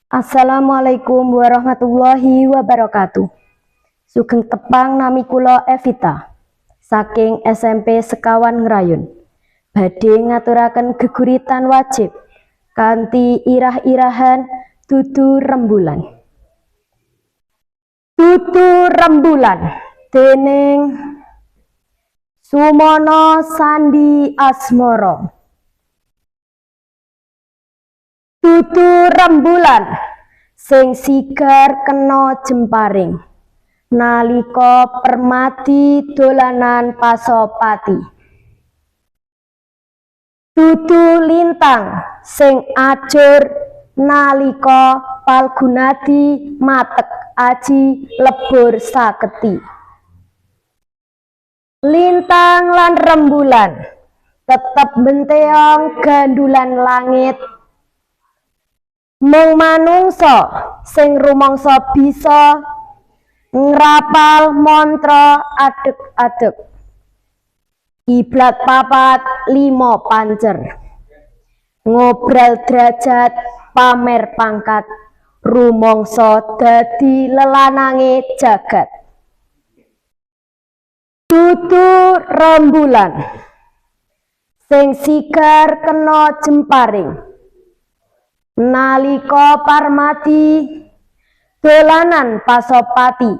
Assalamualaikum warahmatullahi wabarakatuh. Sugeng tepang, nami kula Evita saking SMP Sekawan Ngrayun. Badhe ngaturaken geguritan wajib kanthi irah-irahan Dudu Rembulan. Dudu Rembulan dening Sumono Sandi Asmoro. Dudu rembulan sing sigar kena jemparing nalika permadi dolanan pasopati. Dudu lintang sing ajur nalika palgunadi matek aji lebur saketi. Lintang lan rembulan tetep benteong gandulan langit. Mung manungsa sing rumangsa bisa ngrapal mantra adeg-adeg. Kiblat papat lima pancer. Ngobral derajat pamer pangkat rumangsa dadi lelanange jagat. Dudu rembulan sing sigar kena jemparing nalika parmadi dolanan pasopati.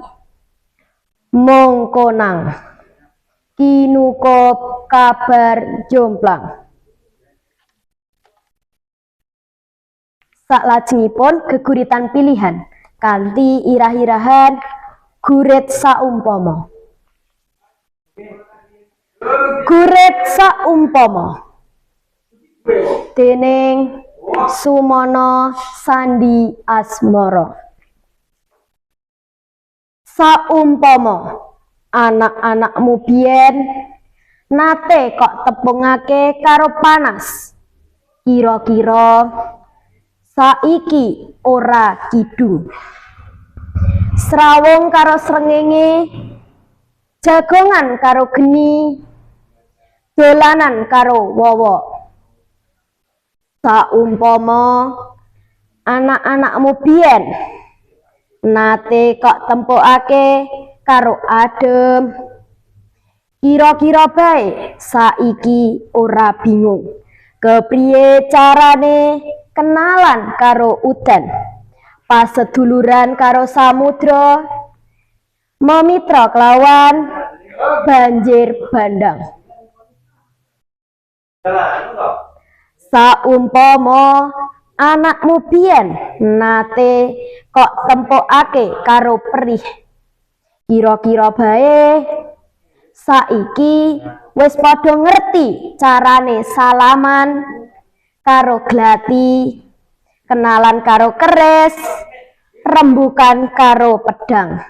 Mung konang kinuka kabar jomplang. Saklajengipun geguritan pilihan kanthi irah-irahan Gurit Saumpama. Gurit Saumpama dening Sumono Sandi Asmoro. Saumpama anak-anakmu biyen nate kok tepungake karo panas, kira-kira saiki ora kidung. Srawung karo srengenge, jagongan karo geni, dolanan karo wowo. Saumpama anak-anakmu biyen nate kok tempokake karo adem, kira-kira bae saiki ora bingung kepriye carane kenalan karo udan, paseduluran karo samudra, memitra kelawan banjir bandang. Saumpama anakmu biyen nate kok tempokake karo perih, kira-kira bae saiki wis padha ngerti carane salaman karo glati, kenalan karo keris, rembukan karo pedang.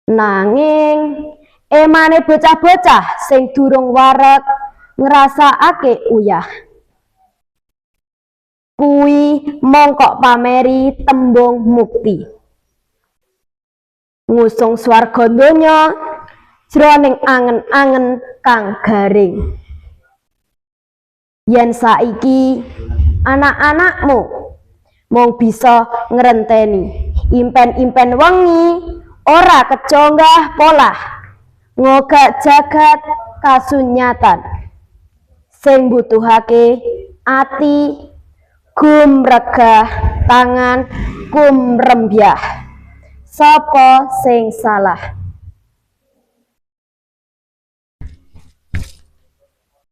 Nanging emane bocah-bocah sing durung wareg ngrasakake uyah kuwi mongkok pameri tembung mukti, ngusung swarga donya jroning angen-angen kang garing. Yen saiki anak-anakmu mung bisa ngrenteni impen-impen wengi, ora keconggah polah ngogak jagat kasunyatan sing butuhake ati gumregah tangan kumrembyah. Sapa sing salah?